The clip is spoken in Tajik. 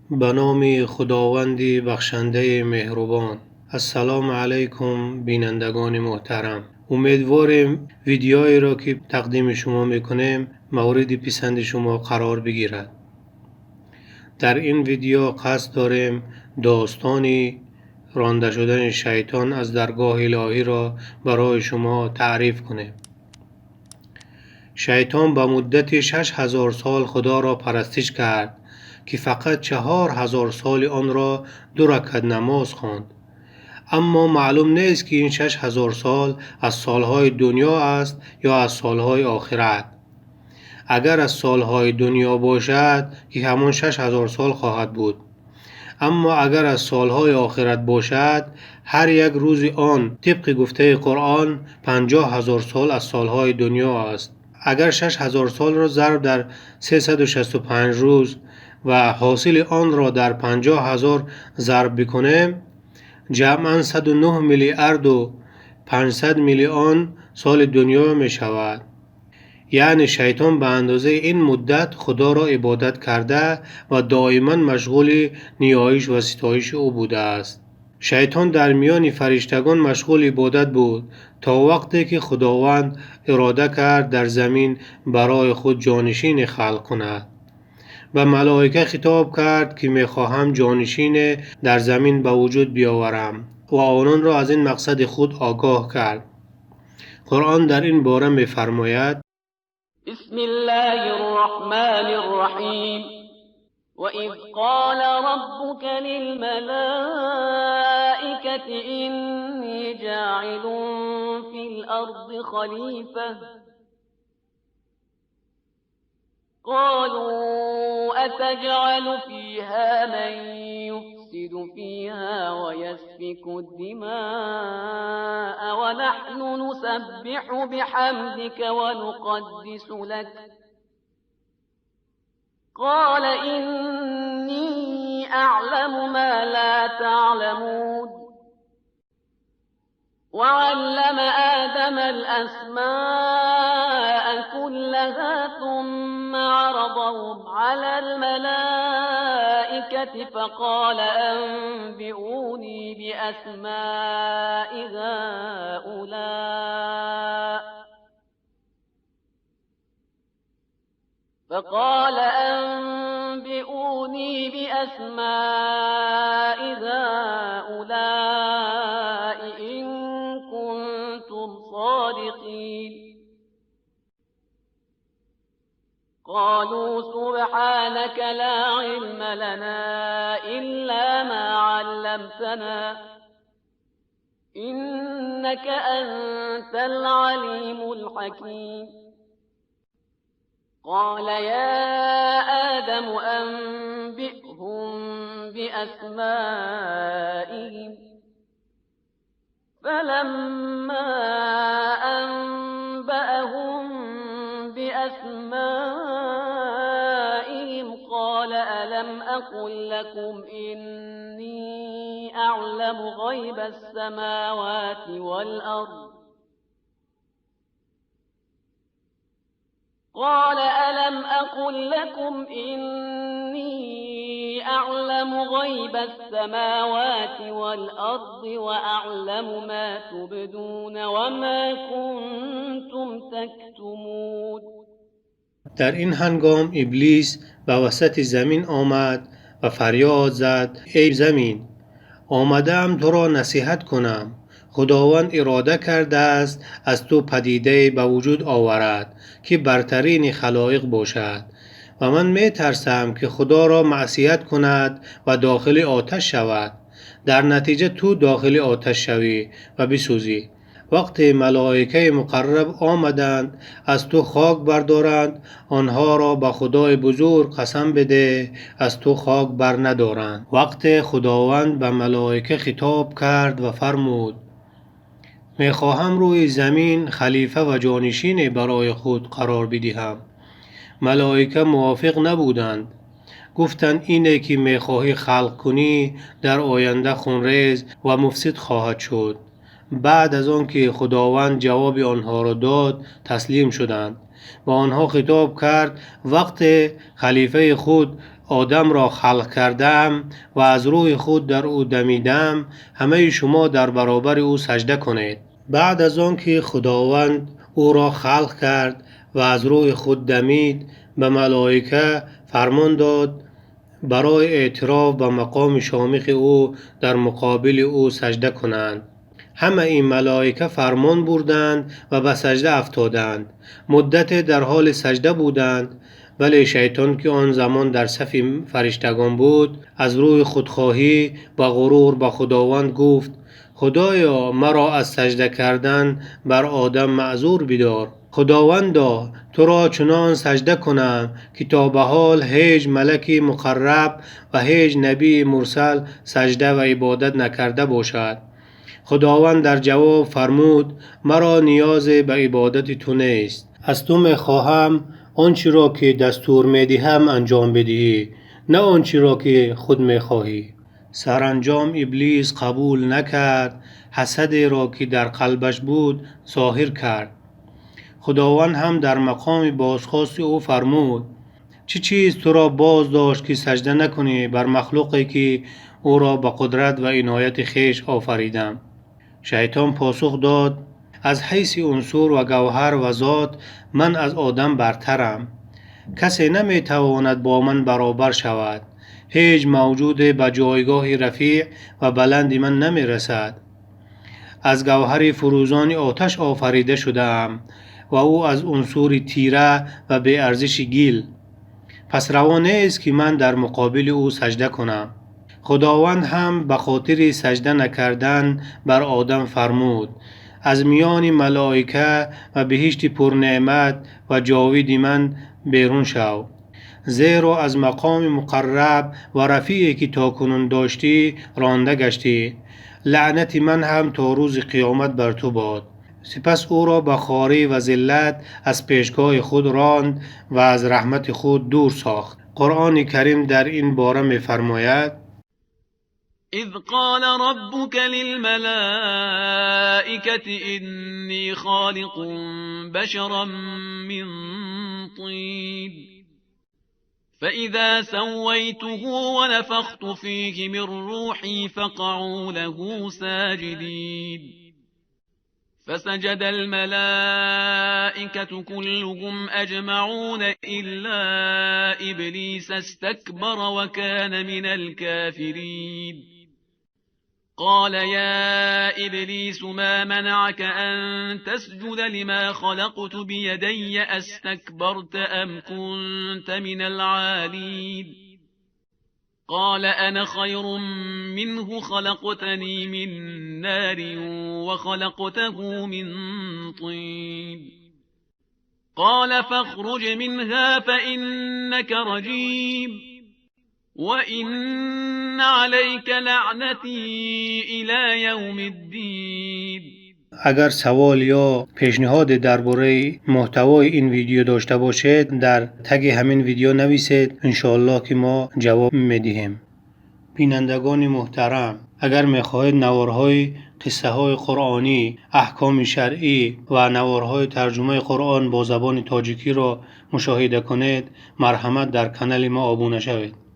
Ба номи Худованди бахшандаи меҳрубон. Ассалому алайкум, бинандагони муҳтарам. Умедворем, видеоеро ки тақдими шумо мекунем, мавриди писанди шумо қарор бигирад. Дар ин видео қасд дорем достони ронда шудани шайтон аз даргоҳи илоҳиро барои шумо таъриф кунем. Шайтон ба муддати 6000 сол Худоро парастиш кард, ки фақат 4000 соли онро ду ракат намоз хонд. Аммо маълум нест, ки ин 6000 сол аз солҳои дунё аст ё аз солҳои охират. Агар аз солҳои дунё бошад, ки ҳамон 6000 сол хоҳад буд. Аммо агар аз солҳои охират бошад, ҳар як рӯзи он тибқи гуфтаи Қуръон 50 000 сол аз солҳои дунё аст. Агар 6000 солро зарб дар 365 рӯз ва ҳосили онро дар 50 000 зарб бикунем, ҷамъан 109 миллиарду 500 миллион соли дунё мешавад. Яъне шайтон ба андозаи ин муддат Худоро ибодат карда ва доиман машғули ниёиш ва ситоиши ӯ будааст. Шайтон дар миёни фариштагон машғули ибодат буд, то вақте ки Худованд ирода кард дар замин барои худ ҷонишине халқ кунад. Ба малоика хитоб кард, ки мехоҳам ҷонишине дар замин ба вуҷуд биёварам, ва ононро аз ин мақсади худ огоҳ кард. Қуръон дар ин бора мефармояд: بسم الله الرحمن الرحيم. وإذ قال ربك للملائكة إني جاعل في الأرض خليفة قالوا أتجعل فيها من يفسد فيها ويسفك الدماء ونحن نسبح بحمدك ونقدس لك قال إني أعلم ما لا تعلمون. وعلم آدم الأسماء كلها ثم عرضهم على الملائكة فقال أنبئوني بأسماء هؤلاء فقال أنبئوني بأسماء هؤلاء إن كنتم صادقين. قالوا سبحانك لا علم لنا إلا ما علمتنا إنك أنت العليم الحكيم. قال يا آدم أنبئهم بأسمائهم فلما أنبأهم بأسمائهم قال ألم أقل لكم إني أعلم غيب السماوات والأرض قال ألم أقل لكم إني أعلم غيب السماوات والأرض وأعلم ما تبدون وما كنتم تكتمون. در این هنگام ابلیس به وسط زمین آمد و فریاد زد: ای زمین، آمدم تو را نصیحت کنم. خداوند اراده کرده است از تو پدیده به وجود آورد که برترین خلایق باشد و من می ترسم که خدا را معصیت کند و داخل آتش شود. در نتیجه تو داخل آتش شوی و بسوزی. وقتی ملائکه مقرب آمدند از تو خاک بردارند، آنها را به خدای بزرگ قسم بده از تو خاک بر ندارند. وقتی خداوند به ملائکه خطاب کرد و فرمود: میخواهم روی زمین خلیفه و جانشین برای خود قرار بدهم. ملائکه موافق نبودند. گفتند اینه که میخواهی خلق کنی در آینده خونریز و مفسد خواهد شد. بعد از آن که خداوند جواب آنها را داد تسلیم شدند. با آنها خطاب کرد: وقت خلیفه خود Одамро халқ кардам ва аз рӯҳи худ дар ӯ дамидам, ҳамаи шумо дар баробари ӯ саҷда кунед. Баъд аз он ки Худованд ӯро халқ кард ва аз рӯҳи худ дамид, ба малоика фармон дод барои эътироф ба мақоми шомихи ӯ дар муқобили ӯ саҷда кунанд. Ҳамаи малоика фармон бурданд ва ба саҷда афтоданд. Муддате дар ҳоли саҷда буданд, вале шайтон, ки он замон дар сафи фариштагон буд, аз рӯи худхоҳӣ ва ғурур ба Худованд гуфт: Худоё, маро аз саҷда кардан бар Одам маъзур бидор. Худовандо, туро чунон саҷда кунам, ки то ба ҳол ҳеҷ малаки муқарраб ва ҳеҷ набии мурсал саҷда ва ибодат накарда бошад. Худованд дар ҷавоб фармуд: маро ниёзе ба ибодати ту нест. Аз ту мехоҳам он чиро ки дастур медиҳам анҷом бидиҳӣ, на он чиро ки худ мехоҳӣ. Саранҷом Иблис қабул накард, ҳасадеро ки дар қалбаш буд зоҳир кард. Худованд ҳам дар мақоми бозхости ӯ фармуд: чӣ чиз туро боз дошт, ки саҷда накунӣ бар махлуқе ки ӯро ба қудрат ва инояти хеш офаридам? Шайтон посух дод: аз ҳайси унсур ва гавҳар ва зот ман аз Одам бартарам. Касе наметавонад бо ман баробар шавад. Ҳеҷ мавҷуде ба ҷойгоҳи рафеъ ва баланди ман намерасад. Аз гавҳари фурӯзони оташ офарида шудаам ва ӯ аз унсури тира ва беарзиши гил. Пас раво нест, ки ман дар муқобили ӯ саҷда кунам. Худованд ҳам ба хотири саҷда накардан бар Одам фармуд: аз миёни малоика ва биҳишти пурнеъмат ва ҷовиди ман берун шав, зеро аз мақоми муқарраб ва рафие ки то кунун доштӣ ронда гаштӣ. Лаънати ман ҳам то рӯзи қиёмат бар ту бод. Сипас ӯро ба хорӣ ва зиллат аз пешгоҳи худ ронд ва аз раҳмати худ дур сохт. Қуръони Карим дар ин бора мефармояд: إذ قال ربك للملائكة إني خالق بشرا من طين فإذا سويته ونفخت فيه من روحي فقعوا له ساجدين فسجد الملائكة كلهم أجمعون إلا إبليس استكبر وكان من الكافرين. قال يا إبليس ما منعك أن تسجد لما خلقت بيدي أستكبرت أم كنت من العالين؟ قال أنا خير منه خلقتني من نار وخلقته من طين. قال فاخرج منها فإنك رجيم وإن عليك لعنتي إلى يوم الدين. Агар савол ё пешниҳоде дар бораи муҳтавои ин видео дошта бошед, дар таги ҳамин видео нависед, иншоаллоҳ ки мо ҷавоб медиҳем. Бинандагони муҳтарам, агар мехоҳед наворҳои қиссаҳои қуръонӣ, аҳкоми шаръӣ ва наворҳои тарҷумаи Қуръон бо забони тоҷикиро мушоҳида кунед, марҳамат, дар канали мо обуна шавед.